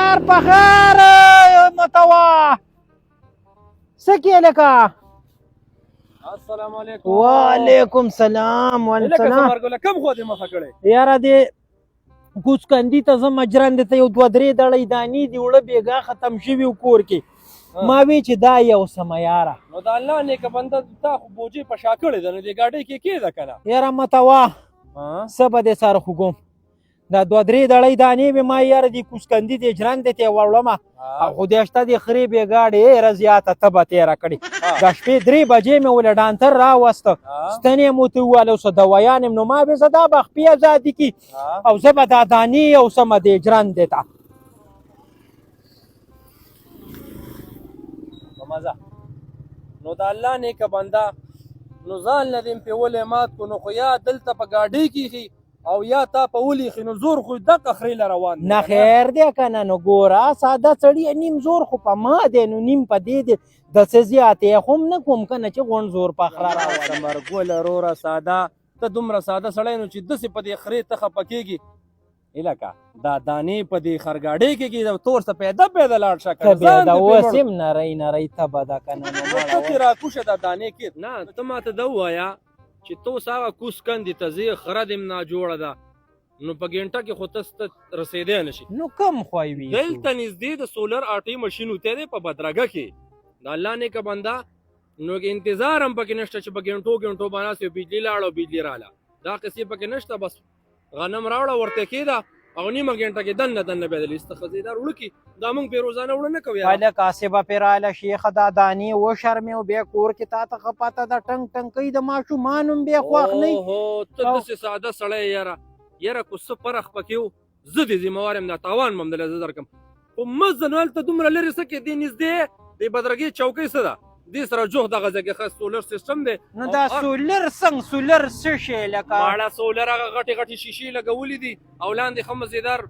خیر په خیر متوا څه کې لکه. السلام علیکم. وعلیکم سلام. وعلیکم لکه سلام. سمرګله، کم خو دې مخه کړې؟ یاره دې کوڅکندي ته زه مجرند ته یو دوه درې دړۍ دانې دي وړه، بېګا ختم شوي وو کور کې، ما وی چې دا یو سمه یاره. نو د الله نیکه بنده، تا خو بوجۍ په شا کړې ده، نو دې ګاډۍ کې کېده که نه؟ یاره متوا، څه به دې سره خوږوم، دا دوه درې دړۍ دانې به ما یاره دې کوڅکندي دې ژرندې ته وړمه، او خدای شته دې خرې بېګا ډېره زیاته تبه تېره کړې. د شپې 3 بجې مې ولې ډانتر راوسته، ستنې مو ته وواله او څه دوایانې، نو ما به زه دا به خپې ازادي کي او زه به دا دانې یو سمه دې ژرندې ته. په مزه. نو د الله نیکه بنده، نو ځان له دې پې ولې مات کو؟ نو خو یا دلته په ګاډۍ کې او یا تا په ولي خي، نو زور خو دقه خرې له روان دی نه. کنه. خیر دی که نه، نو ګوره ساده سړی، نیم زور خو په ما دی، نو نیم په دې دی، د څه زیاتې خو هم نه کوم که نه چې غونډ زور په خره راولم. سمرګل وروره، ساده ته دومره ساده سړی نو چې داسې په دې خرې ته خفه کېږي، الکه دا دانې په دې خرګاډۍ کې کېږي، تور څه پیدا پیدا لاړ شه کنه. ته بیا ځان دا دې پرې اوس مړ. هم نری نری تبه ده که نه، نو نو ته مړه. ترې راکوشه دا دانې کې. نه، ته ماته دا ووایه چې ته اوس هغه کوس کندې ته ځې، خره دې هم ناجوړه ده، نو په ګنټه کې خو ته رسېدی نه شي. نو کم خوای وي؟ دلته نږدې د سولر آټي مشین وتی دی په بدرګه کې، د الله نیکه بنده، نو انتظار هم پکې نشته چې په ګنټو ګنټو باندې ناست یو، بجلي لاړه او بجلي راله، دا قصې پکې نشته. بس غنم راوړه ورته کېده او نیمه ګنټه کې دننه دننه بیا د لیست خزیدار وړکی. دا مونږ په روزانه وړه نه کوو یاره. هلک هسې به پرې راله شیخه، دا دانې وشرمې او بیا کور کې تا ته ښه پته ده، ټنګ ټنګ کوي، د ماشومانو هم بیا خوښ نه وي. اوهو، ته داسې ساده سړی یې یاره. یاره کو څه پرخ پکې و، زه دې ذمهوار یم، دا تاوان به هم درله زه درکړم، خو مه ځه. نو هلته دومره لرې څه کې؟ دې نږدې دې بدرګې چوکۍ څه ده، دې سره جوخت دغه ځای کې ښه سولر سیستم دی. نو او دا سولر څنګه، سولر څه شی لکه؟ ماړه سولر هغه غټې غټې شیشې لګولې دي او لاندې ښه مزیدار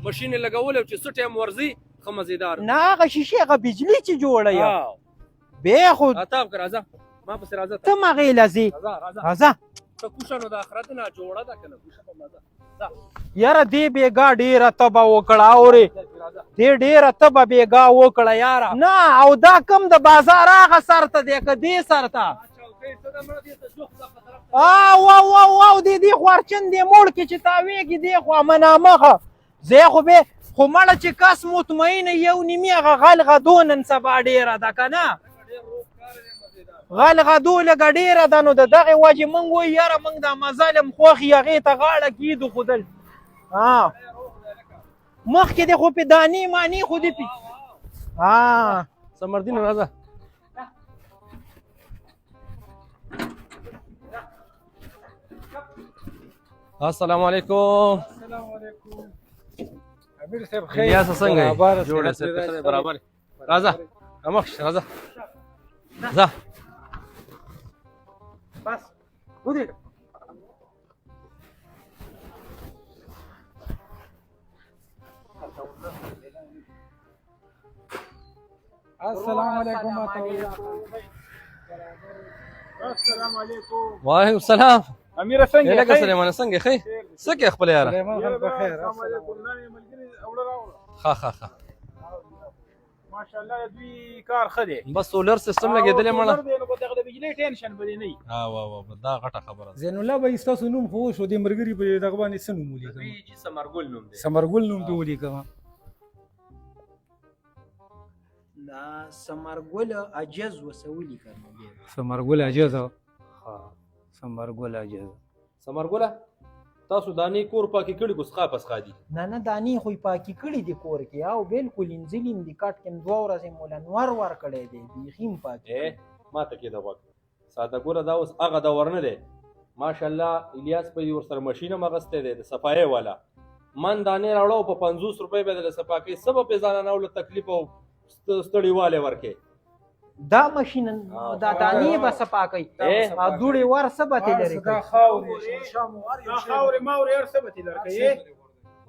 ماشین یې لګولی چې څه ټایم ورځي، ښه مزیدار. نه، هغه شیشې هغه بجلي چې جوړه یې بیا خو عطاب که راځه، ما پسې راځه. ته مغې لځې. راځه راځه. راځه. ته کوشه، نو د آخرت نه جوړه ده که نه؟ کوشه په مزه. یاره دې بېګا ډېره تبه وکړه، اورې؟ دې ډېره تبه بېګا وکړه یاره. نه، او دا کم د بازار هغه سر ته دی که دې سر ته؟ آ واو واو واو، دې دې خوارچن دې موړ کې چې تاویږي دې خوا منامخه زه خو به خو مړه چې کس مطمئن یو نیمي. هغه غل غدو نن سبا ډېره ده که نه، غل غدو لږه ډېره ده، نو د دغې وجې موږ وایو یاره موږ دا مزل هم خوښ یې، هغې ته غاړه کېدو. خو دل ها مخکې دې خو پې دانې مانې خو دې پې ها. سمردین راځه. السلام علیکم. السلام علیکم امیر صاحب، خیر؟ الیاس څنګه یې؟ برابر. جوړ یې؟ برابر. راځه مخ شه، راځه ځه. بس ودرېږه. السلام علیکم. السلام علیکم. وعلیکم السلام. امیر څنګه؟ لکه سلیمان څنګه ښه؟ څه کې خپل یاره؟ سلیمان خان په خیر. السلام علیکم. نن ملګری اوړه راوړه. ښه ښه ښه. ماشاءالله دوی کار ښه دی. بس سولر سیستم لګېدلی مړه. سولر دی نو په دغه د بجلی ټینشن به دې نه وي. ها وا وا، دا غټه خبره ده. زین الله بھائی، ستاسو نوم خو شو، د مرګري په دغه باندې څه نوم ولیکم؟ دوی چې سمرګل نوم دی. سمرګل نوم دی ولیکم. دا سمرګل عجز وسولي کنه. سمرګل عجز، ها، سمرګل عجز. سمرګله، تاسو دانې کور پاکې کړي کو سخا پسخا دي؟ نه نه، دانې خو یې پاکې کړي دي کور کې، او بالکل انځلې هم دي، کټ کې هم 2 ورځې مو له نور ورکړی دی، بیخي هم پاکې اے کړي. ما ته کې د غوږ ساده ګوره، دا اوس هغه دور نه دی. ماشاءالله الیاس په ور سره ماشین هم اغستی دی د صفایۍ والا. من دانې راوړو په 50 روپۍ به د صفا کوي، څه به پې ځانه نه له تکلیف او ستړیوالی ورکې. دا ماشین دا دانې به صفا کوي او دوړې ور څه به ترې لرې دا کوي. خاورې شمشام هر یو دا شی. خاورې ماورې هر څه به ترې لرې کوي.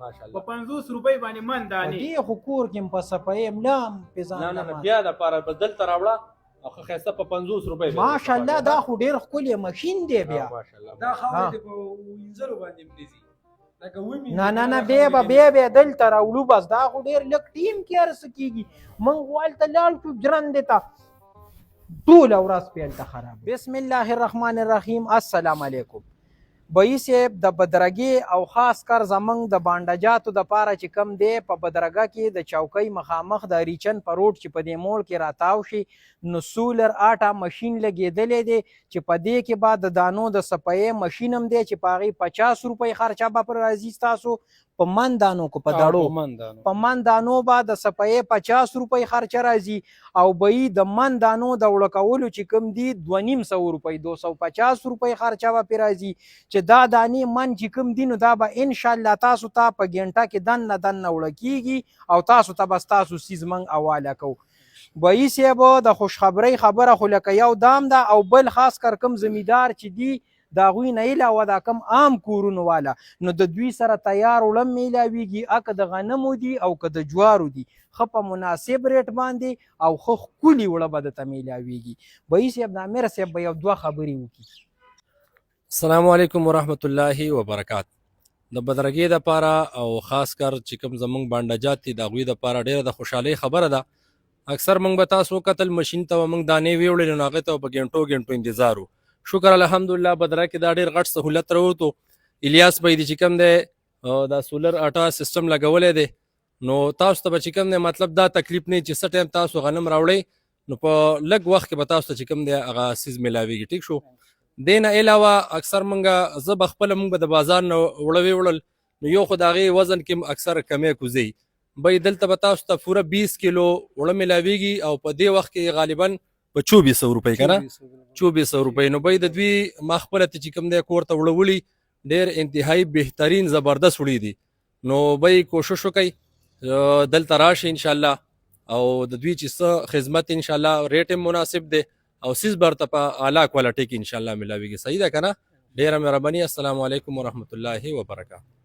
ماشاءالله. په 50 روپۍ باندې من په دانې. دې خو کور کې هم په صفایۍ هم لا هم پې ځان نه نه نه، نه. بیا د پاره به دلته راوړه او ښه ښایسته په 50 روپۍ به. ماشاءالله دا خو ډېر ښکلی ماشین دی بیا. ماشاءالله. دا خاورې دې په وینځلو باندې هم نه ځي. لکه ومي. نه نه نه، بیا به بیا به دلته راوړو. بس دا خو ډېر لږ ټیم کې هر څه کېږي. موږ خو هلته لاړ شو ژرندې ته، ټوله ورځ پې هلته خراب. بسم الله الرحمن الرحیم. السلام علیکم بهي صاحب. د بدرګې او خاص کر زمونږ د بانډجاتو د پاره چې کم دی، په بدرګه کې د چوکۍ مخامخ د ریچن په روډ چې په دې موړ کې راتاو شي، نو سولر آټا ماشین لګېدلی دی چې په دې کې به د دانو د صفایې ماشین هم دی چې په هغې 50 روپۍ خرچه به پر راځي ستاسو په من دانو کو په دړو. من دانو. په من دانو به د صفایې 50 روپۍ خرچه راځي او به یې د من دانو د وړه کولو چې کوم دي 250 روپۍ، 250 روپۍ خرچه به پرې راځي چې دا دانې من چې کوم دي، نو دا به انشاءالله تاسو ته په ګنټه کې دننه دننه وړه کیږي او تاسو ته به ستاسو څیز موږ حواله کوو. بهي صاحب، د خوشخبرۍ خبره خو لکه یو دام ده او بل خاص کر کوم زمیندار چې دي، د هغوی نه علاوه دا کم عام کورونو والا، نو د دوی سره تیار وړم میلاویږي، اکه د غنمو دي او که د جوارو دي، ښه په مناسب ریټ باندې او ښه ښکلي وړه به درته میلاویږي. بهي صاحب، د امیر صاحب به یو دوه خبرې وکړي. السلام علیکم ورحمت الله وبرکات. د بدرګې د پاره او خاص کر چې کوم زمونږ بانډجات دي، د هغوی د پاره ډیره د خوشحالۍ خبره ده. اکثر مونږ به تاسو کتل، ماشین ته به مونږ دانې ویوړلې، نو هغې ته به په ګنټو ګنټو انتظار و. شکر الحمدلله، بدره کې دا ډیر غټ سهولت راووتو. الیاس بھائی دی چې کوم دی دا سولر آټا سیستم لګولی دی، نو تاسو ته به چې کوم دی مطلب دا تکلیف نه چې څه ټایم تاسو غنم راوړئ، نو په لږ وخت کې به تاسو ته چې کوم دی هغه څیز میلاویږي. ټیک شو؟ دې نه علاوه اکثر مونږه، زه به خپله، مونږ به د بازار نه وړه وړل، نو یو خو د هغې وزن کې اکثر کمی کوزي. بھئی دلته به تاسو ته پوره 20 کیلو وړه میلاویږي او په دې وخت کې غالبا په 2400 روپۍ که نه، 2400 روپۍ. نو بھئی د دوی ما خپله ته چې کوم دی کور ته وړه وړي، ډېر انتهایی بهترین زبردست وړي دي. نو بھئی کوشش وکړئ، دلته راشئ انشاءالله او د دوی چې څه خدمت، انشاءالله ریټ هم مناسب دی او څیز به درته په اعلی کوالټي کې انشاءالله ملاویږي. صحیح ده که نه؟ ډېره مهرباني. السلام علیکم ورحمت الله وبرکاته.